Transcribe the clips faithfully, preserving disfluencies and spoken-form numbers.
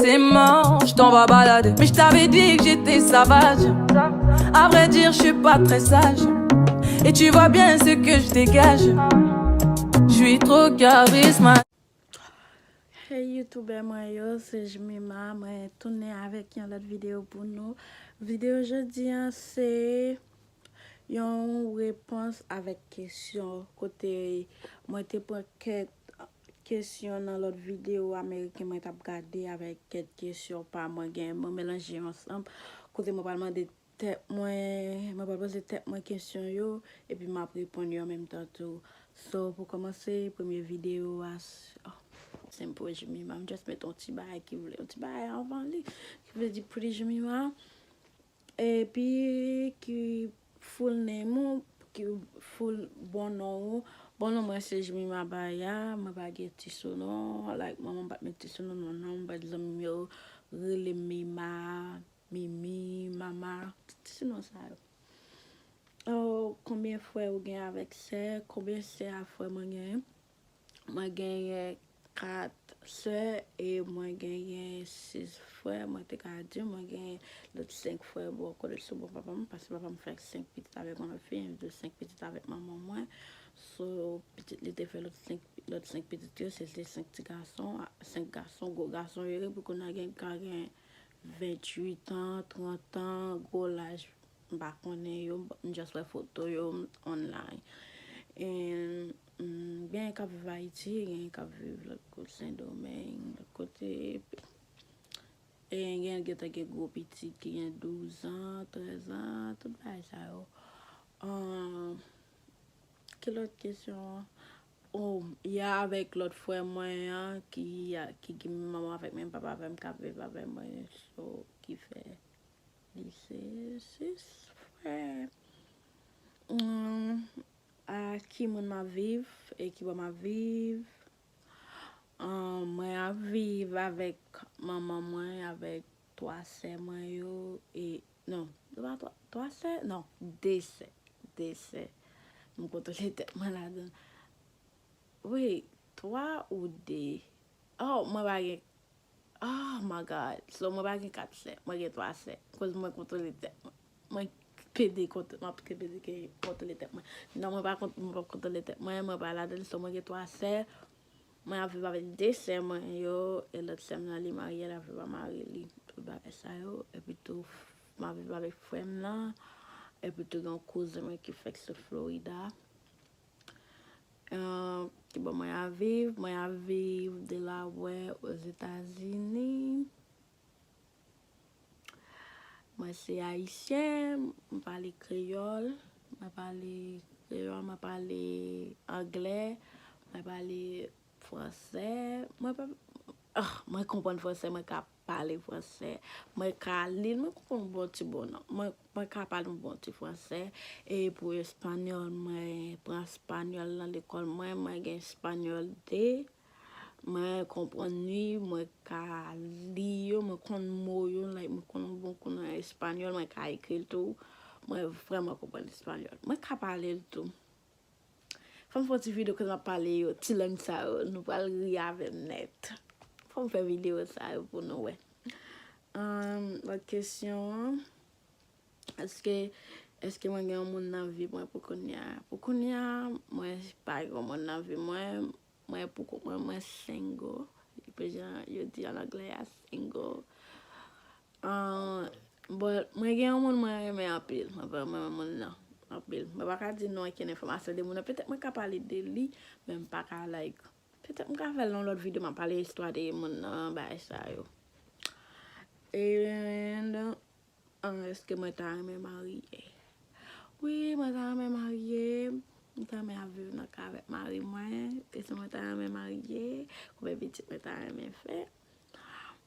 C'est mort, je t'envoie balader. Mais je t'avais dit que j'étais sauvage. À vrai dire, je suis pas très sage. Et tu vois bien ce que je dégage. Je suis trop charismatique. Hey youtubè mwen yo, se Jemima, mwen tounen avèk yon lòt videyo pou nou. Videyo jodi an se yon repons avèk kesyon kote mwen te pran kèk kesyon nan lòt videyo ameriken mwen t ap gade avèk kèk kesyon pa mwen gen mwen melanje yo ansanm kote mwen pral mande tèt mwen mwen pral poze tèt mwen kesyon yo epi m ap reponn yo an menm tan tou. So pou kòmanse premye videyo a se m Pretty Jemima, m just met yon ti bagay ki vle yon ti bagay anvan li ki vle di Pretty Jemima. Epi ki full name ou, ki full bon non ou. Bon non mwen se Jemima Baya, mwen pa gen ti sonon, like manman m pa t met ti sonon non non, m pa t zanmi m yo rele m Mima, Mimi, Mama, ti sonon sa yo. Oh, konbyen frè ou gen avèk sè? Konbyen sè a frè mwen genyen? Mwen genyen kat sè e mwen genyen sis frè. Mwen te ka di mwen genyen lòt senk frè bò kote sou bò papa m, paske papa m fè senk pitit avèk yon lòt fi, epi tou senk pitit avèk manman mwen. So pitit li te fè lòt senk lòt senk pitit yo se te senk ti gason, senk gason, gwo gason yo ye, pou kounye a gen ka gen venntuit an, trant an, gwo laj. M pa konnen yo, m just wè foto yo online. And mm, gen k ap viv Ayiti, gen k ap viv lòt kote Sendomeng, lòt kote. E gen gentan gen gwo pitit ki gen douz an, trèz an, tout bagay sa yo. Um, ki lòt kesyon an? Oh, ya avèk lòt frè mwen an ki ki ki menm manman avèk menm papa avè m k ap viv avè mwen so ki fè Li se sis frè. Hum, a ki moun m ap viv e ki bò m ap viv? Hum, mwen ap viv avèk manman mwen, avèk twa sè mwen yo e non, se pa twa, twa sè? Non, de sè. De sè. M kontwole tèt mwen ladan. Wi, twa ou de. Oh, mwen pa gen Oh my God. So mwen pa gen kat sè. Mwen gen twa sè. Koz mwen kontwole tèt mwen. Mwen pede kont, mwen pede ke kontwole tèt mwen. Non, mwen pa kont, mwen pa kontwole tèt mwen. Mwen pa ladan. So mwen gen twa sè. Mwen ap viv avèk de sè mwen yo. E lòt sè m nan li marye, l ap viv ak mari li. Tout bagay sa yo. Epi tou, m ap viv avèk frè m nan. Epi tou gen yon kouzen mwen ki fèk sou Florida. Ki bò mwen ap viv? Mwen ap viv Delaware, Ozetazini. Mwen se ayisyen, mwen pale kreyòl, mwen pale kreyòl, mwen pale anglè, mwen pale fransè, mwen pa, ah, mwen konprann fransè, mwen ka pale fransè, mwen ka li l, mwen konprann bon ti bon non. Mwen, mwen ka pale yon bon ti fransè. E pou espanyòl, mwen pran espanyòl nan lekòl mwen, mwen gen espanyòl de. Mwen konprann li, mwen ka li yo, mwen konn mo yo, like, mwen konn yon bon kou nan espanyòl, mwen ka ekri l tou. Mwen vrèman konprann espanyòl. Mwen ka pale l tou. Fò m fè yon ti videyo kote m ap pale yo, ti lang sa yo. Nou pral ri avè m nèt. Fò m fè videyo sa yo pou nou wè. Ahn, lòt kesyon an, èske, èske mwen gen yon moun nan vi mwen pou kounye a? Pou kounye a, mwen pa gen yon moun nan vi mwen. Mwen pou kont mwen, mwen single. Epi jan yo di an anglè a, single. Ahn, but mwen gen yon moun mwen renmen anpil. Mwen vrèman renmen moun nan anpil. Mwen pa ka di non okenn enfòmasyon de moun nan. Petèt mwen ka pale de li, men m pa ka, like, petèt mwen ka fè l nan lòt videyo, m ap pale istwa de moun nan, bagay sa yo. And, ahn, èske mwen ta renmen marye? Wi, mwen ta renmen marye. Mwen ta renmen ap viv nan kay avèk mari mwen. E si mwen ta renmen marye, konbyen pitit mwen ta renmen fè?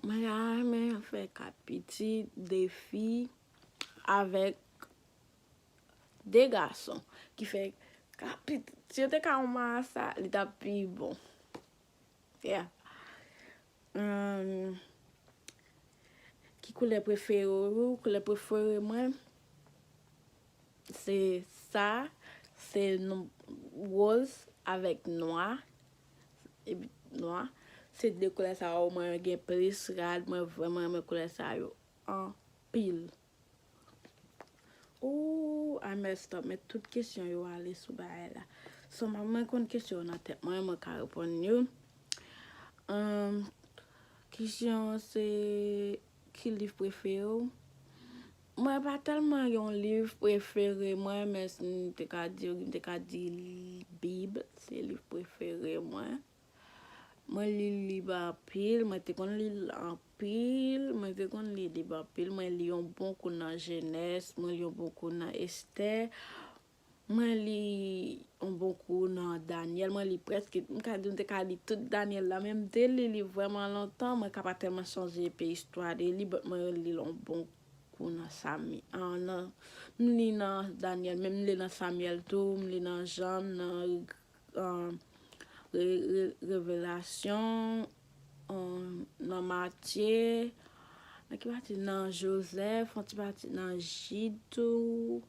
Mwen ta renmen fè kat pitit, de fi, avèk de gason. Ki fè kat pitit, si yo te ka yon marasa, li t ap pi bon. Yeah. Ahn, ki koulè prefere ou? Koulè prefere mwen, se sa, se woz avèk nwa. Epi nwa. Se de koulè sa yo mwen gen plis rad, mwen vrèman renmen koulè sa yo anpil. Ooh, I messed up, men tout kesyon yo ale sou bagay la. So, mwen konn kesyon yo nan tèt mwen, mwen ka reponn yo. Um, kesyon se, ki liv prefere w? Mwen pa tèlman yon liv prefere mwen, men si m te ka di, m te ka di Bib, se liv prefere mwen. Mwen li liv anpil, mwen te konn li l anpil, mwen te konn li liv anpil. Mwen li yon bon kou nan Jenès, mwen li yon bon kou nan Estè. Mwen li yon bon kou nan Danyèl, mwen li prèske, m ka di m te ka li tout Danyèl la, men m te li li vrèman lontan, mwen ka pa tèlman sonje pe istwa de li, but mwen li l yon bon kou nan Samy, ah, nan, m li nan Danyèl, men m li nan Samyèl tou, m li nan Jan, m nan, ah, Re-, Re-, Revelasyon, ah, nan Matye, nan ki pati? Nan Jozèf, yon ti pati nan Jid tou.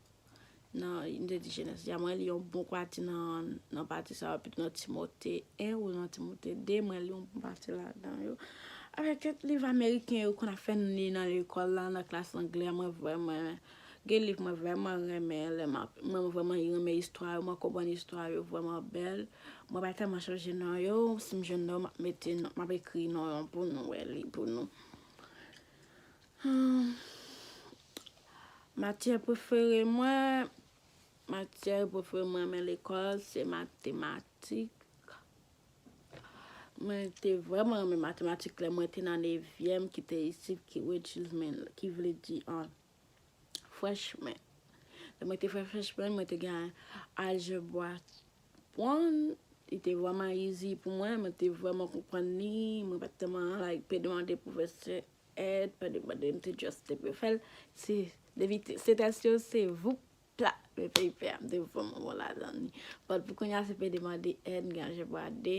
Nan, m te di Jenès, ya mwen li yon bon pati nan, nan pati sa yo, pito nan Timote en ou nan Timote de, mwen li yon bon pati ladan yo. Avèk kèk liv ameriken yo konn ap fè n li nan lekòl la, nan klas anglè, mwen vrèman, gen liv mwen vrèman renmen, lè m ap, mwen vrèman renmen istwa yo, mwen konprann istwa yo vrèman bèl. Mwen pa tèlman chanje non yo, si m jwenn non, m ap mete non, m ap ekri non yo pou nou wè li, pou nou. Hmm. Matyè prefere mwen, matyè prefere mwen, mwen lekòl, se matematik. Mwen te vrèman renmen matematik lè mwen te nan nevyèm, ki te isit, ki which is mean, ki vle di an freshman. Lè mwen te fè freshman, mwen te gen aljebra one, li te vrèman easy pou mwen, mwen te vrèman konprann li, mwen pa t tèlman, like, pe demande pwofesè èd, pa demande, m te just te pe fè l. Se, depi te, se tès yo, se voup, pla, men peyi pè a, m te vrèman bon ladan li. But pou kounye a, se pe demande èd, m gen aljebra de,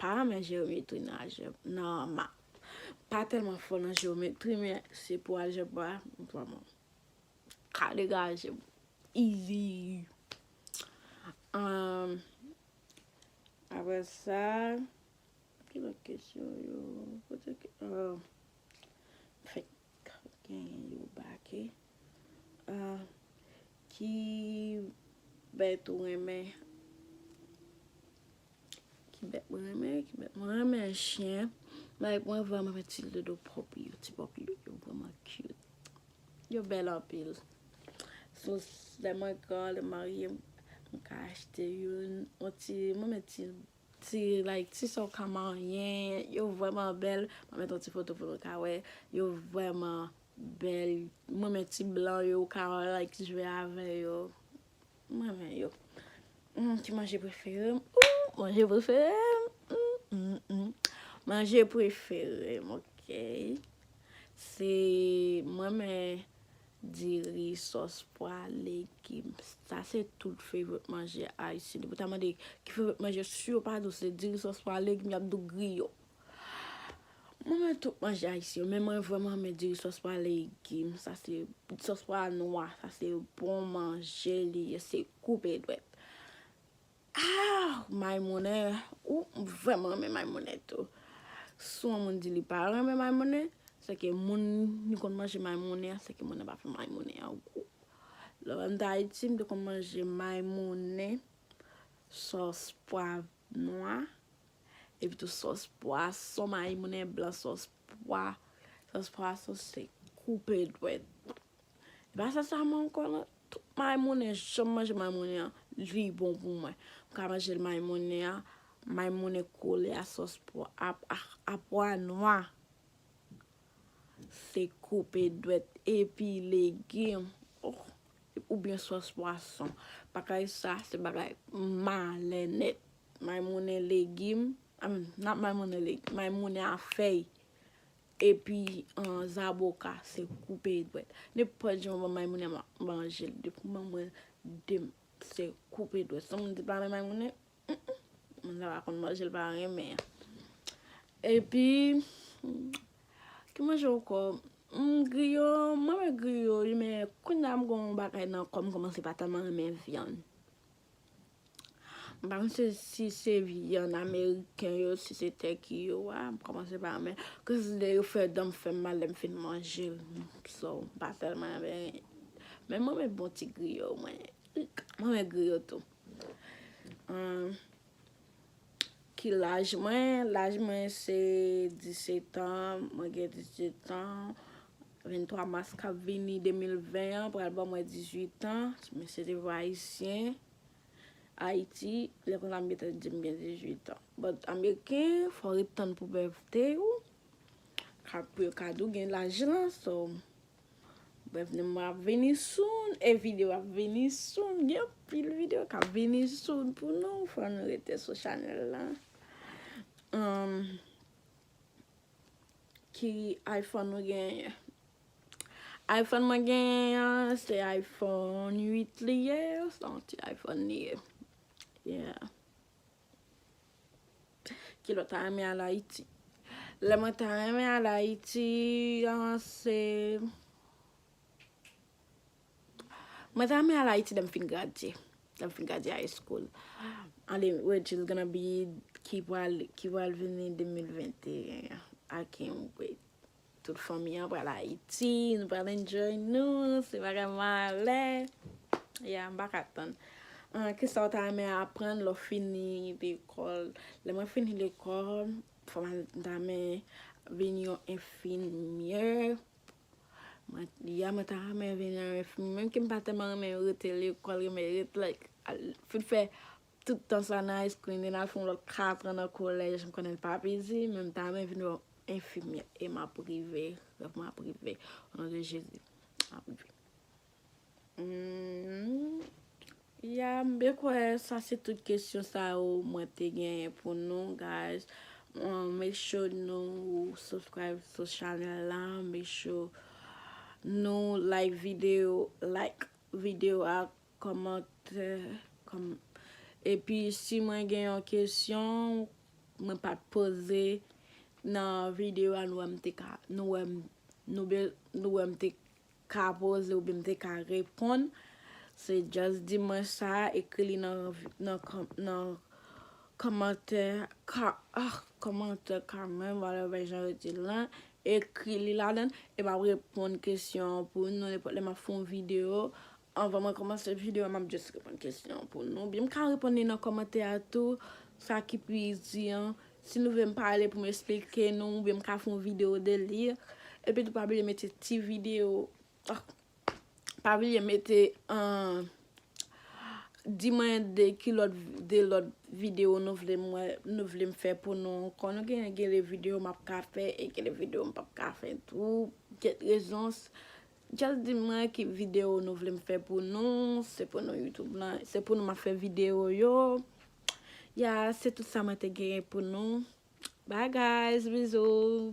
pa renmen jewometri nan aljebra, nan math. Pa tèlman fò nan jewometri, men se pou aljebra, m vrèman ka degaje m. Easy. Um, apre sa, ki lòt kesyon yo? Kote ke, uh, fèk genyen yo bake. Uh, ki bèt ou renmen? Ki bèt mwen renmen? Ki bèt mwen renmen? Chen. Like, mwen vrèman renmen ti dodo pòpi yo. Ti pòpi yo, yo vrèman cute. Yo bèl anpil. So, lè mwen gran, lè m marye, m ka achte youn. Yon ti, mwen renmen ti, ti, like, ti sa w ka maryen. Yo vrèman bèl. Mwen met yon ti foto pou nou ka wè. Yo vrèman bèl. Mwen renmen ti blan yo, ou ka, like, jwe avè yo. Mwen renmen yo. Mm, ki manje prefere m? Ooh, manje prefere m? Mm, mm, mm. Manje prefere m, ok. Se, mwen renmen diri, sòs pwa, legim. Sa se tout favorite manje ayisyen. Depi w ta mande ki favorite manje, si yo pa di w se diri, sòs pwa, legim, y ap di w griyo. Mwen renmen tout manje ayisyen, men mwen vrèman renmen diri sòs pwa legim. Sa se sòs pwa nwa, sa se bon manje li ye, se koupe dwèt. Ah, may mounen, ou, m vrèman renmen may mounen tou. Si yon moun di li pa renmen may mounen, se ke moun li konn manje may mounen an, se ke moun nan pa fè may mounen an gou. Lè m te Ayiti, m te konn manje may mounen, sòs pwa nwa, epi tou sòs pwason, may mounen blan, sòs pwa, sòs pwason se koupe dwèt. E pa sa sèlman ankò non, tout may mounen, jan m manje may mounen an, li bon pou mwen. M ka manje may mounen an, may mounen kole a sòs pwa, a, a, a pwa nwa. Se koupe dwèt epi legim. Oh, oubyen sòs pwason. Bagay sa, se bagay malè nèt. May mounen legim, I mean, not may mounen legim, may mounen a fèy. Epi, an, zaboka, se koupe dwèt. Nenpòt jan w ban may mounen, m ap manje l. Depi w ban mwen de, se koupe dwèt. Si yon moun di pa renmen may mounen, mm, mm, moun sa pa konn manje, l pa renmen. Epi, ki manje ankò? Mm, griyo, mwen renmen griyo, wi, men kounye a m gen yon bagay nan kò m, m kòmanse pa tèlman renmen vyann. M pa konn si, si se vyann ameriken yo, si se tèki yo a, m kòmanse pa renmen. Kòs de yo fè dan m fè m mal lè m fin manje l. So, m pa tèlman renmen. Men mwen renmen bon ti griyo, mwen. Mwen renmen griyo tou. Ahn, ki laj mwen? Laj mwen se disèt an, mwen gen disèt an. Venntwa mas k ap vini de mil ven an pral ban mwen dizuit an. Mwen se te ayisyen. Ayiti, lè konsa m gentan di m gen dizuit an. But ameriken, fò w ret tann pou bèvte ou. Ka, pou yo ka di w gen laj lan, so. Bèvte mwen ap vini soon, e videyo ap vini soon. Gen anpil videyo k ap vini soon pou nou, fò nou rete sou chanèl la. Um, ki iPhone ou genyen? iPhone mwen genyen an, se iPhone uit li ye, se yon ti iPhone li ye. Yeah. Kilè w ta renmen al Ayiti? Lè mwen ta renmen al Ayiti, an, se, mwen ta renmen al Ayiti lè m fin gradye. Lè m fin gradye high school. Ale, which is gonna be, ki pral, ki pral vini de mil venteyen an. I can't wait. Tout fanmi an pral Ayiti, nou pral enjoy nou, se bagay malè. Yeah, m pa ka tann. Ah, kisa w ta renmen aprann lè w fini lekòl? Lè mwen fini lekòl, fò m ta renmen vin yon enfimyè. Mwen, yeah, mwen ta renmen vin yon enfimyè, menm ke m pa tèlman renmen rete lekòl, renmen ret, like, al, fin fè tout tan sa nan high school, then al fè yon lòt katran nan kolèj, m konnen l p ap easy, men m ta renmen vin yon enfimyè, e m ap rive, rèv mwen ap rive, o non de Jezi, m ap rive. Hmm, yeah, m byen kwè sa se tout kesyon sa yo mwen te genyen pou nou, guys. Um, make sure nou subscribe sou chanèl la, make sure nou like videyo, like videyo a, kòmantè, kòm-, epi si mwen gen yon kesyon mwen pa t poze nan videyo a, nou wè m te ka, nou wè m, nou be-, nou wè m te ka poze oubyen m te ka reponn, se just di mwen sa, ekri li nan, nan, kòm-, nan kòmantè, ka, ah, kòmantè, comment, whatever jan yo di l lan, ekri li ladan, e m ap reponn kesyon an pou nou, nenpòt lè m ap fè yon videyo, anvan mwen kòmanse videyo a, m ap just reponn kesyon an pou nou. Oubyen m ka reponn li nan kòmantè a tou, sa ki pi di an. Si nou vle m pale pou m eksplike nou, oubyen m ka fè yon videyo de li. Epi tou pa bliye mete ti videyo, ah, pa bliye mete, ah, di mwen de ki lòt, de lòt videyo nou vle m wè, nou vle m fè pou nou ankò. Nou gen, gen de videyo m ap ka fè, e gen de videyo m p ap ka fè tou. Kèk rezon, just di mwen ki videyo nou vle m fè pou nou, se pou nou YouTube lan, se pou nou m ap fè videyo yo. Ya, se tout sa mwen te genyen pou nou. Bye guys, bizou.